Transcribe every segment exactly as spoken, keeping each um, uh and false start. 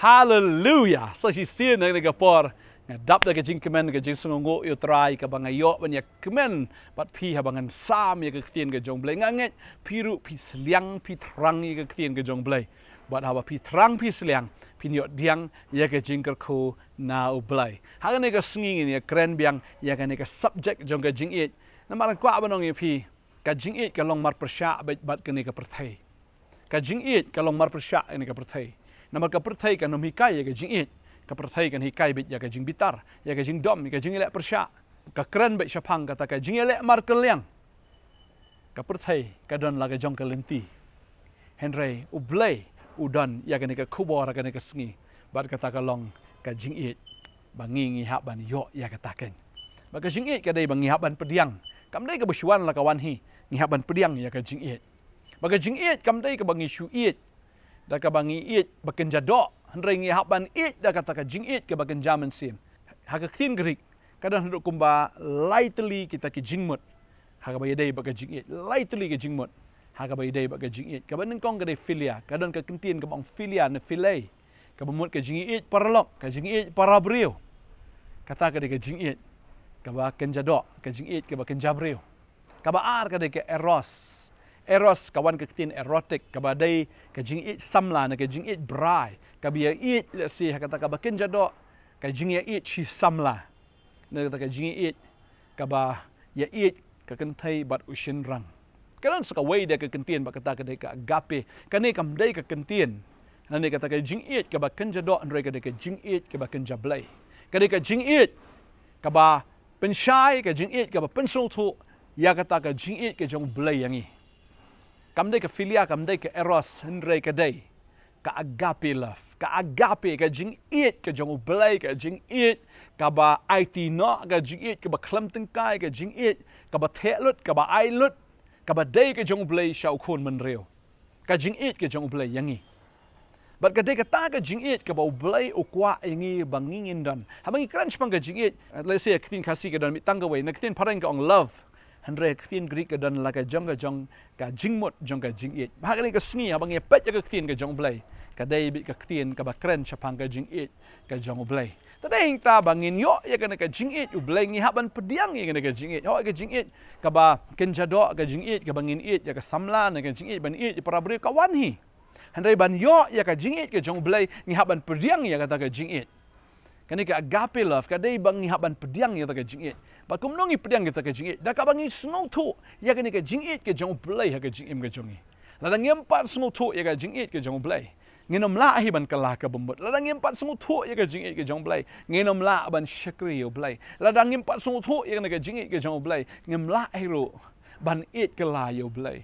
Haleluya. Sa shisien ha kane ka por nga dap da ka jingkmen, ka jingsngewnguh ïa U Trai kaba nga ïoh ban ïa kmen bad phi haba ngan sam ïa ka ktien ka jong U Blei. Nga ngeit phi ruh phi sliang, phi thrang ïa ka ktien ka jong U Blei. Bad haba phi thrang phi sliang, phin ïoh pdiang ïa ka jingkyrkhu na U Blei. Ha kane ka sngi ngin ïa kren biang ïa kane ka subject jong ka jingïeit. Namar nga kwah ban ong ïa phi, ka jingïeit ka long marpyrshah beit bad kane ka pyrthei. Ka jingïeit ka long marpyrshah ïa kane ka pyrthei. Namar ka pyrthei kan ym hikai ïa ka jingïeit. Ka pyrthei kan hikai beit ïa ka jingbitar, ïa ka jingdom, ïa ka jingïaleh pyrshah. Ka kren beit shaphang kata ka jingïaleh markylliang. Ka pyrthei ka don la ka jong ka lynti. Hynrei U Blei u don ïa kane ka khubor ha kane ka sngi. Bad kata ka long ka jingïeit. Ba ngi ngi hap ban ïoh ïa kata keiñ. Bad ka jingïeit ka dei ba ngi hap ban pdiang. Kam dei kaba shu wan la ka wan hi. Ngi hap ban pdiang ïa ka jingïeit. Bad ka jingïeit kam dei kaba ngi shu ïeit da kaba ngi ïeit ba kynja doh, hynrei ngi hap ban ïeit da kata ka jingïeit kaba kynja mynsiem. Ha ka ktien Greek ka don haduh kumba lai tylli kita ki jingmut ha kaba ïadei bad ka jingïeit. Lai tylli ki jingmut ha kaba ïadei bad ka jingïeit. Kaba nyngkong ka dei philia, ka don ka kyntien kaba ong philia ne philei, kaba mut ka jingïeit paralok, ka jingïeit parabriew. Kata ka dei ka jingïeit kaba kynja doh, ka jingïeit kaba kynja briew. Kaba ar ka dei ka eros. Eros ka wan ka ktien erotic, kaba dei ka jingïeit samla ne ka jingïeit brai, kaba ïa ïeit lehse ha kata kaba kynja doh, ka jingïa ïeit shi samla, ne kata ka jingïeit kaba ïa ïeit ka kynthei bad u shynrang. Ka don sa kawei de ka kyntien bad kata ka dei ka agape. Kane kam dei ka kyntien, ne kata ka jingïeit kaba kynja doh, hynrei ka dei ka jingïeit kaba kynja Blei. Ka dei ka jingïeit kaba pynshai, ka jingïeit kaba pynsngewthuh ïa kata ka jingïeit ka jong U Blei ïa ngi. Kam dei ka philia, kam dei ka eros, hynrei ka dei ka agape love. Ka agape, ka jingïeit ka jong U Blei, ka jingïeit kaba aiti noh, ka jingïeit kaba khlem tyngkai, ka jingïeit kaba theh lut, kaba ai lut, kaba dei ka jong U Blei sha u khun bynriew. Ka jingïeit ka jong U Blei ïa ngi. Bad ka dei kata ka jingïeit kaba U Blei u kwah ïa ngi ba ngi ngin don. Haba ngi kren shaphang ka jingïeit, let's say, ka ktien Khasi ka don mittang kawei, na ka ktien phareng ka ong love. Hynrei ka ktien Greek ka don la ka jong ka jong ka jingmut jong ka jingïeit. Bad ha kane ka sngi haba ngi peit ïa ka ktien ka jong U Blei, ka dei beit ka ktien kaba kren shaphang ka jingïeit ka jong U Blei. Te dei hangta ba ngin ïoh ïa kane ka jingïeit U Blei, ngi hap ban pdiang ïa kane ka jingïeit. Hooid, ka jingïeit kaba kynja doh, ka jingïeit kaba ngin ïeit ïa ka samla ne ka jingïeit ban ïeit ïa parabriew ka wan hi. Hynrei ban ïoh ïa ka jingïeit ka jong U Blei, ngi hap ban pdiang ïa kata ka jingïeit. Kane ka agape love ka dei ba ngi hap ban pdiang ïa kata ka jingïeit. Bad kumno ngi pdiang ïa kata ka jingïeit? Da kaba ngi sngewthuh ïa kane ka jingïeit ka jong U Blei ha ka jingim ka jong ngi. Lada ngim pat sngewthuh ïa ka jingïeit ka jong U Blei, ngin ym lah hi ban kylla ka bamut. Lada ngim pat sngewthuh ïa ka jingïeit ka jong U Blei, ngin ym lah ban shakri ïa U Blei. Lada ngim pat sngewthuh ïa kane ka jingïeit ka jong U Blei, ngim lah hi ruh ban ïeit kylla ïa U Blei.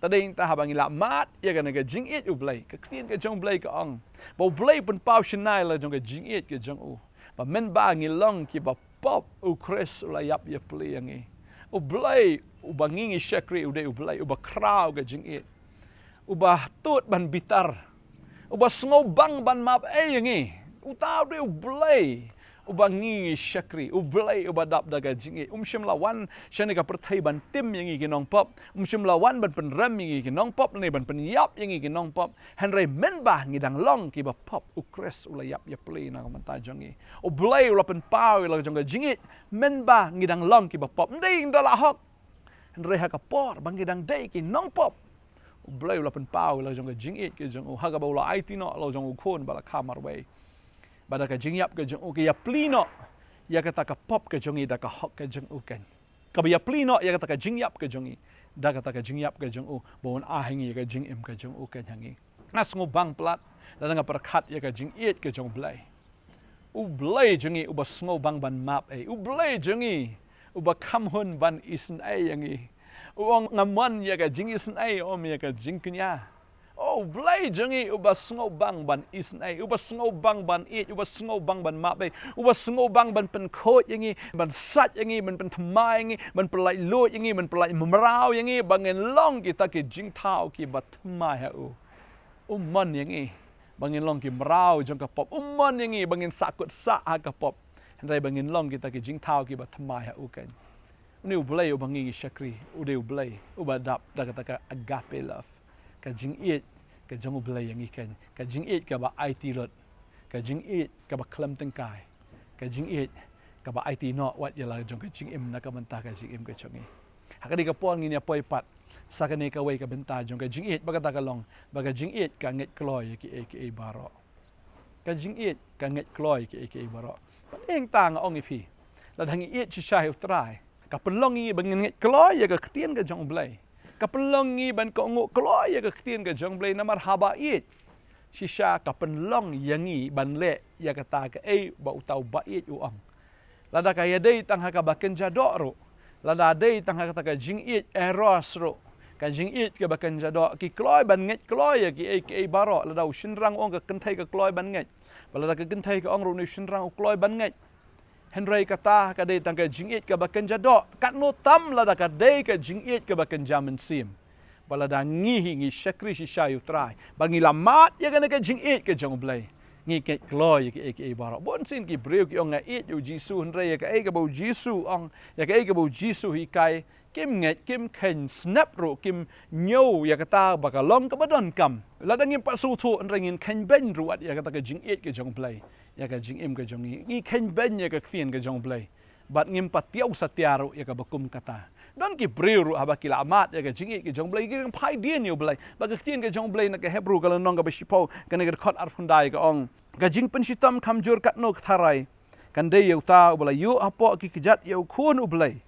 Te dei hangta haba ngi la mad ïa kane ka jingïeit U Blei, ka ktien ka jong U Blei ka ong ba U Blei u pynpaw shynna la jong ka jingïeit ka jong u, ba mynba ngi long kiba pop, U Khrist u la ïap ïapli ïa ngi. U Blei uba ngi ngi shakri u dei U Blei uba khraw ka jingïeit, uba tud ban bitar, uba sngewbang ban map ei ïa ngi. Uta u dei U Blei uba ngi ngi shakri, U Blei uba dap da ka jingïeit. Um shym la wan shane ka pyrthei ban tim ïa ngi ki nongpop, um shym la wan ban pynrem ïa ngi ki nongpop ne ban pynïap ïa ngi ki nongpop. Hynrei mynba ngi dang long kiba pop, U Khrist u la ïap ïapli na ka bynta jong ngi. U Blei u la pynpaw ïa la jong ka jingïeit mynba ngi dang long kiba pop. Ym dei ngi da la hok, hynrei ha ka por ba ngi dang dei ki nongpop, U Blei u la pynpaw ïa la jong ka jingïeit ka jong u, ha kaba u la aiti noh la jong u khun ba la kha marwei, ba da ka jingïap ka jong u ka ïapli noh ïa kata ka pop ka jong ngi da ka hok ka jong u keiñ. Kaba ïapli noh ïa kata ka jingïap ka jong ngi da kata ka jingïap ka jong u, ba un ai ha ngi ïa ka jingim ka jong u keiñ ha ngi. Nga sngewbang palat lada nga pyrkhat ïa ka jingïeit ka jong U Blei. U Blei jong ngi uba sngewbang ban map ei. U Blei jong ngi uba kham hun ban isynei ïa ngi. U ong, nga mon ïa ka jingisynei, ym ïa ka jingkñia. O U Blei jong ngi uba sngewbang ban isynei, uba sngewbang ban ïeit, uba sngewbang ban map ei, uba sngewbang ban pynkhuid ïa ngi, ban sait ïa ngi, ban pynthymmai ïa ngi, ban pyllait luid ïa ngi, ban pyllait mraw ïa ngi, ba ngin long kita ki jingthaw kiba thymmai ha u. U mon ïa ngi ba ngin long ki mraw jong ka pop. U mon ïa ngi ba ngin sahkut sah ha ka pop, hynrei ba ngin long kita ki jingthaw kiba thymmai ha u keiñ. Une U Blei uba ngi ngi shakri u dei U Blei uba dap da kata ka agape love, ka jingïeit ka jong U Blei ïa ngi keiñ, ka jingïeit kaba aiti lut. ka jingïeit kaba khlem tyngkai, ka jingïeit kaba aiti noh wat ïa la jong ka jingim na ka bynta ka jingim ka jong ngi. Ha kane ka por ngin ïa poi pat sa kane kawei ka bynta jong ka jingïeit, ba kata ka long ba ka jingïeit ka ngeit kloi ïa kiei kiei baroh. Ka jingïeit ka ngeit kloi ïa kiei kiei baroh. Pat hangta nga ong ïa phi, lada ngi ïeit shisha ïa U Trai, ka pynlong ïa ngi ban ngeit kloi ïa ka ktien ka jong U Blei. Ka pynlong ïa ngi ban kohnguh kloi ïa ka ktien ka jong U Blei, namar haba ïeit shisha ka pynlong ïa ngi ban leh ïa kata kaei ba uta u baieit u ong. Lada ka ïadei tang ha kaba kynja doh ruh, lada dei tang ha kata ka jingïeit eros ruh, ka jingïeit kaba kynja doh, ki kloi ban ngeit kloi ïa kiei kiei baroh. Lada u shynrang u ong ka kynthei ka kloi ban ngeit, ba lada ka kynthei ka ong ruh une u shynrang u kloi ban ngeit. Hynrei kata ka dei tang ka jingïeit kaba kynja doh, katno tam lada ka dei ka jingïeit kaba kynja mynsiem. Ba lada ngi hi ngi shakri shisha ïa U Trai, ba ngi la mad ïa kane ka jingïeit ka jong U Blei, ngi ngeit kloi ïa kiei kiei baroh. Bun sien ki briew ki ong nga ïeit ïa U Jisu, hynrei ïa kaei kaba U Jisu u ong, ïa kaei kaba U Jisu u hikai, kim ngeit, kim kheiñ, snap ruh kim ñiew ïa kata ba ka long kaba donkam. Lada ngim pat sngewthuh, hynrei ngin kheiñbeiñ ruh wat ïa kata ka jingïeit ka jong U Blei ïa ka jingim ka jong ngi. Ngi kheiñbeiñ ïa ka ktien ka jong U Blei, bad ngim pat ïoh satia ruh ïa kaba kum kata. Don ki briew ruh haba ki la mad ïa ka jingïeit ka jong U Blei, ki phai dien ïa U Blei. Ba ka ktien ka jong U Blei na ka Hebru ka lynnong kaba shiphew, kane ka dkhot arphew khyndai ka ong, ka jingpynshitom kham jur katno ka tharai kan dei ïa uta uba la ïuh hapoh ki kjat ïa U Khun U Blei,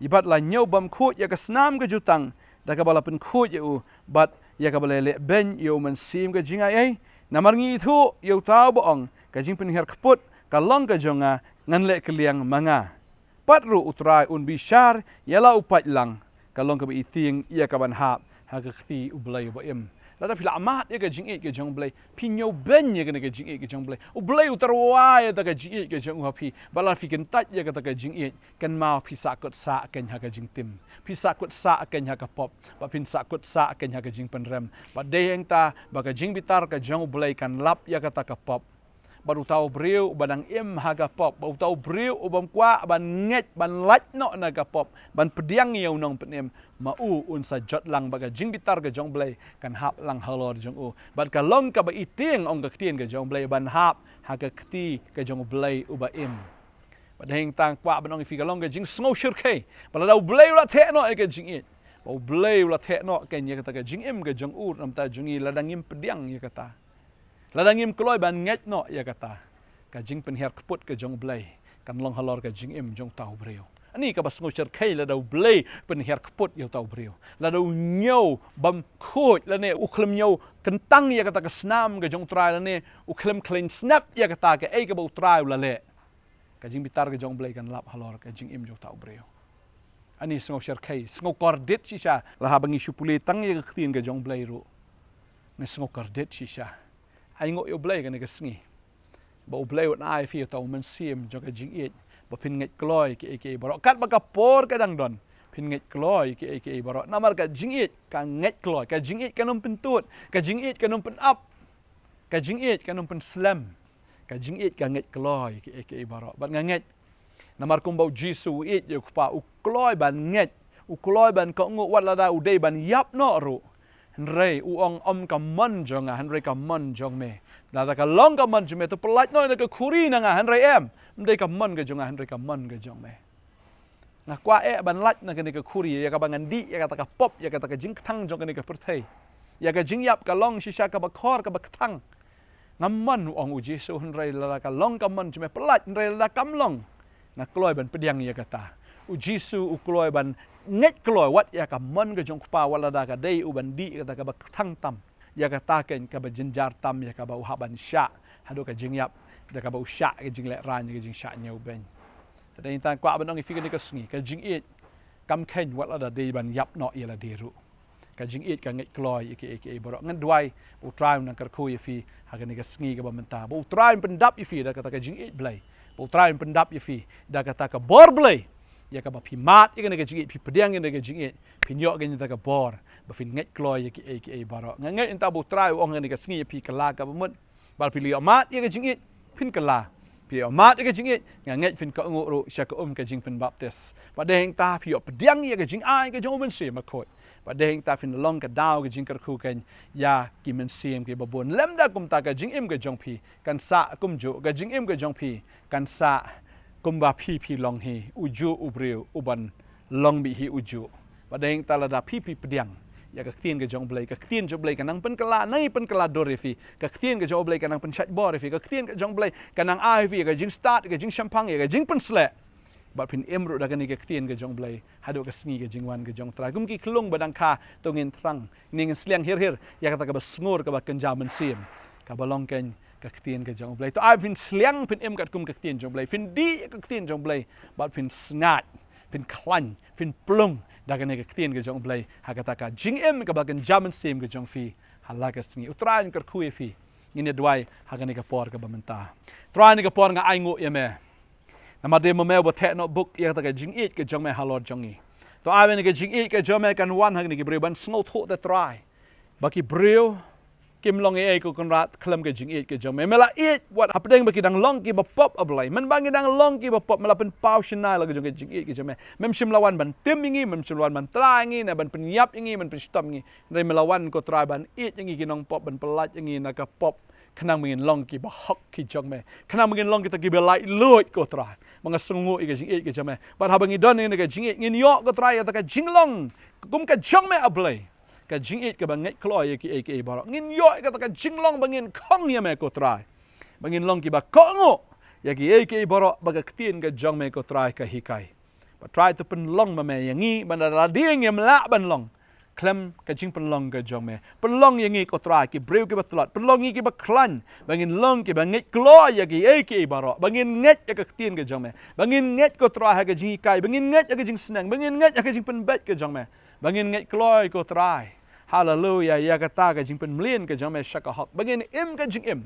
ïa bad la ñiew bymkhuid ïa ka snam ka jutang da kaba la pynkhuid ïa u, bad ïa kaba la lehbeiñ ïa U Mynsiem ka jingaiei. Namar ngi ithuh ïa uta uba ong, ka jingpynhiar kput ka long ka jong nga, ngan leh kylliang ma nga. Pat ruh U Trai un bishar ïa la u paidlang, ka long kaba itieng ïa ka ban hap ha ka kti U Blei uba im. Lada phi la mad ïa ka jingïeit ka jong U Blei, phi ñiewbeiñ ïa kane ka jingïeit ka jong U Blei. U Blei u tyrwa ïa kata ka jingïeit ka jong u ha phi. Bad lada phi kyntait ïa kata ka jingïeit, kynmaw phi sahkut sah keiñ ha ka jingtim, phi sahkut sah keiñ ha ka pop, bad phin sahkut sah keiñ ha ka jingpynrem. Bad dei hangta ba ka jingbitar ka jong U Blei kan lap ïa kata ka pop. Bad uta u briew uba dang im ha ka pop, bad uta u briew u bym kwah ban ngeit, ban lait noh na ka pop, ban pdiang ïa U Nongpynim, ma u un sa jot lang, bad ka jingbitar ka jong U Blei kan hap lang halor jong u. Bad ka long kaba itieng, ong ka ktien ka jong U Blei, ban hap ha ka kti ka jong U Blei uba im. Bad hangta nga kwah ban ong ïa phi, ka long ka jingsngew shyrkhei ba lada U Blei u la theh noh ïa ka jingïeit, ba U Blei u la theh noh keiñ ïa kata ka jingim ka jong u, namar ta jong ngi lada ngim pdiang ïa kata, lada ngim kloi ban ngeit noh ïa kata, ka jingpynhiar kput ka jong U Blei kan long halor ka jingim jong uta u briew. Ani kaba sngew shyrkhei lada U Blei pynhiar kput ïa uta u briew, lada u ñiew bymkhuid, lane u khlem ñiew kyntang ïa kata ka snam ka jong U Trai, lane u khlem khlem snap ïa kata kaei kaba U Trai u la leh. Ka jingbitar ka jong U Blei kan lap halor ka jingim jong uta u briew. Ani sngew shyrkhei, sngew kordit shisha la haba ngi shu pule tang ïa ka ktien ka jong U Blei ruh. Ngi sngew kordit shisha. Ai nguh ïa U Blei kane ka sngi ba U Blei un ai ïa phi uta U Mynsiem jong ka jingïeit, ba phin ngeit kloi kiei kiei baroh. Katba ka por ka dang don, phin ngeit kloi kiei kiei baroh. Namar ka jingïeit ka ngeit kloi, ka jingïeit kan ym pyntud, ka jingïeit kan ym pynap, ka jingïeit kan ym pynslem. Ka jingïeit ka ngeit kloi kiei kiei baroh. Bad nga ngeit, namar kumba U Jisu u ïeit ïa U Kpa, u kloi ban ngeit, u kloi ban kohnguh wat lada u dei ban ïap noh ruh. Hynrei u ong, ym ka mon jong nga, hynrei ka mon jong me. Lada ka long ka mon jong me, to pyllait noh ïa ka khuri na nga, hynrei em, ym dei ka mon ka jong nga, hynrei ka mon ka jong me. Nga kwah eh ban lait na kane ka khuri ïa kaba ngan dih ïa kata ka pop, ïa kata ka jingkthang jong kane ka pyrthei. Ïa ka jingïap ka long shisha kaba khor kaba kthang. Ngam mon, u ong U Jisu, hynrei lada ka long ka mon jong me, pyllait, hynrei lada kam long, nga kloi ban pdiang ïa kata. U Jisu u kloi ban ngeit kloi wat ïa ka mon ka jong U Kpa, wat lada ka dei u ban dih ïa kata kaba kthang tam, ïa kata keiñ kaba jynjar tam, ïa kaba u hap ban shah haduh ka jingïap, da kaba u shah ka jinglehrain, ka jingshah ñiewbeiñ. Te dei tang kwah ban ong ïa phi kane ka sngi, ka jingïeit kam kheiñ wat lada dei ban ïap noh ïa lade ruh. Ka jingïeit ka ngeit kloi ïa kiei kiei baroh. Ngan duwai ba U Trai un nang kyrkhu ïa phi ha kane ka sngi kaba mynta, ba U Trai un pyndap ïa phi da kata ka jingïeit Blei, ba U Trai un pyndap ïa phi da kata ka bor Blei, ïa kaba phi mad ïa kane ka jingïeit, phi pdiang ïa kane ka jingïeit, phin ïoh kane ka bor ba phin ngeit kloi ïa kiei kiei baroh. Nga ngeit mynta ba U Trai u ong ha kane ka sngi ïa phi, kylla kaba mut. Bad phi la ïoh mad ïa ka jingïeit, phin kylla. Phi la ïoh mad ïa ka jingïeit, nga ngeit phin kohnguh ruh sha ka um ka jingbaptis. Bad dei hangta phi ïoh pdiang ïa ka jingai ka jong U Mynsiem Bakhuid. Bad dei hangta phin long ka daw ka jingkyrkhu kein ïa ki mynsiem kiba bun. Lymda kumta ka jingim ka jong phi kan sah kumjuh, ka jingim ka jong phi kan sah kumba phi phi long hi, ujuh u briew uban long beit hi ujuh. Bad dei hangta lada phi phi pdiang ïa ka ktien ka jong U Blei, ka ktien jong U Blei ka nang pynkylla, nang ïa pynkylla dur ïa phi. Ka ktien ka jong U Blei ka nang pynshait bor ïa phi. Ka ktien ka jong U Blei ka nang ai ïa phi ïa ka jingstad, ïa ka jingshemphang, ïa ka jingpynshlur. Bad phin im ruh da kane ka ktien ka jong U Blei haduh ka sngi ka jingwan ka jong U Trai. Kum ki khlung ba dang kha, to ngin thrang, ngin sliang hir hir ïa kata kaba sngur, kaba kynja mynsiem, kaba long kein ka ktien ka jong U Blei. To ai phin sliang, phin im katkum ka ktien jong U Blei, phin dih ïa ka ktien jong U Blei, bad phin sngaid, phin khlaiñ, phin plung da kane ka ktien ka jong U Blei ha kata ka jingim kaba kynja mynsiem ka jong phi ha la ka sngi. U Trai un kyrkhu ïa phi. Ngin ïa duwai ha kane ka por kaba mynta. Trai, ha kane ka por nga ainguh ïa me. Namar dei ma me uba theh noh buk ïa kata ka jingïeit ka jong me halor jong ngi. To ai ba kane ka jingïeit ka jong me kan wan ha kine ki briew ban sngewthuh, te Trai, ba ki briew kim long ei ei, ko Kynrad, khlem ka jingïeit ka jong me. Me la ïeit wat hapdeng ba ki dang long kiba pop, A Blei. Mynba ngi dang long kiba pop, me la pynpaw shynna ïa la ka jong ka jingïeit ka jong me. Mem shym la wan ban tim ïa ngi, mem shym la wan ban trai ïa ngi, ne ban pynïap ïa ngi, ban pynshitom ïa ngi. Hynrei me la wan, ko Trai, ban ïeit ïa ngi ki nongpop, ban pyllait ïa ngi na ka pop, khnang ba ngin long kiba hok ki jong me, khnang ba ngin long kita kiba laitluid, ko Trai. Ba nga sngewnguh ïa ka jingïeit ka jong me. Bad haba ngi don ïa ka jingïeit, ngin ïoh, ko Trai, ïa kata ka jinglong kum ka jong me, A Blei, ka jingïeit kaba ngeit kloi ïa kiei kiei baroh. Ngin ïoh ïa kata ka jinglong ba ngin khong ïa me, ko Trai, ba ngin long kiba kohnguh ïa kiei kiei baroh ba ka ktien ka jong me, ko Trai, ka hikai. Bad Trai, to pynlong ma me ïa ngi, ba lada ngim lah ban long khlem ka jingpynlong ka jong me. Pynlong ïa ngi, ko Trai, ki briew kiba tlot, pynlong ïa ngi kiba khlaiñ, ba ngin long kiba ngeit kloi ïa kiei kiei baroh, ba ngin ngeit ïa ka ktien ka jong me, ba ngin ngeit, ko Trai, ha ka jinghikai, ba ngin ngeit ha ka jingsneng, ba ngin ngeit ha ka jingpynbeit ka jong me, ba ngin ngeit kloi, ko Trai, haleluya, ïa kata ka jingpynmlien ka jong me sha ka hok, ba ngin im ka jingim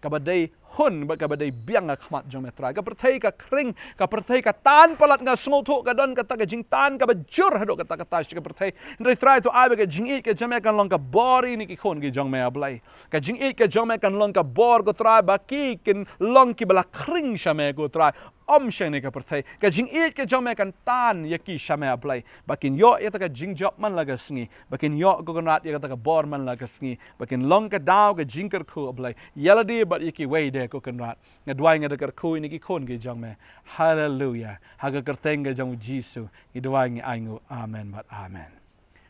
kaba dei hun bad kaba dei biang ha khmat jong me, Trai. Ka pyrthei ka khring, ka pyrthei ka tan palat, nga sngewthuh ka don kata ka jingtan kaba jur haduh katta katta sha ka pyrthei. Hynrei Trai, to ai ba ka jingïeit ka jong me kan long ka bor ïa kine ki khun ki jong me, A Blei. Ka jingïeit ka jong me kan long ka bor, ko Trai, ba ki kin long kiba la khring sha me, ko Trai, ym sha kane ka pyrthei. Ka jingïeit ka jong me kan tan ïa ki sha me, A Blei, ba kin ïoh ïa kata ka jingjop man la ka sngi, ba kin ïoh, ko Kynrad, ïa kata ka bor man la ka sngi, ba kin long ka daw ka jingkyrkhu, A Blei, ïa lade bad ïa kiwei de, ko Kynrad. Nga duwai, nga da kyrkhu ïa kine ki khun ki jong me. Haleluya. Ha ka kyrteng ka jong U Jisu ngi duwai, ngi ainguh. Amen bad amen.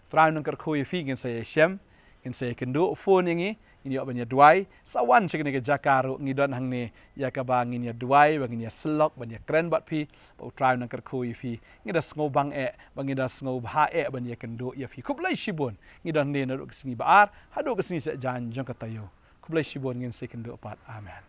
Trai un kyrkhu ïa phi. Ngin sa ïashem, ngin sa ïakynduh, phone ïa ngi, ngin ïoh ban ïaduwai. Sa wan sha kane ka jaka ruh, ngi don hangne ïa kaba ngin ïaduwai, ba ngin ïasyllok, ban ïakren bad phi. Ba U Trai un kyrkhu ïa phi. Ngi da sngewbang eh, ba ngi da sngewbha eh ban ïakynduh ïa phi. Khublei shibun. Ngi don hangne naduh ka sngi ba ar haduh ka sngi saitjaiñ jong ka taïew. Khublei shibun, ngin sa ïakynduh pat. Amen.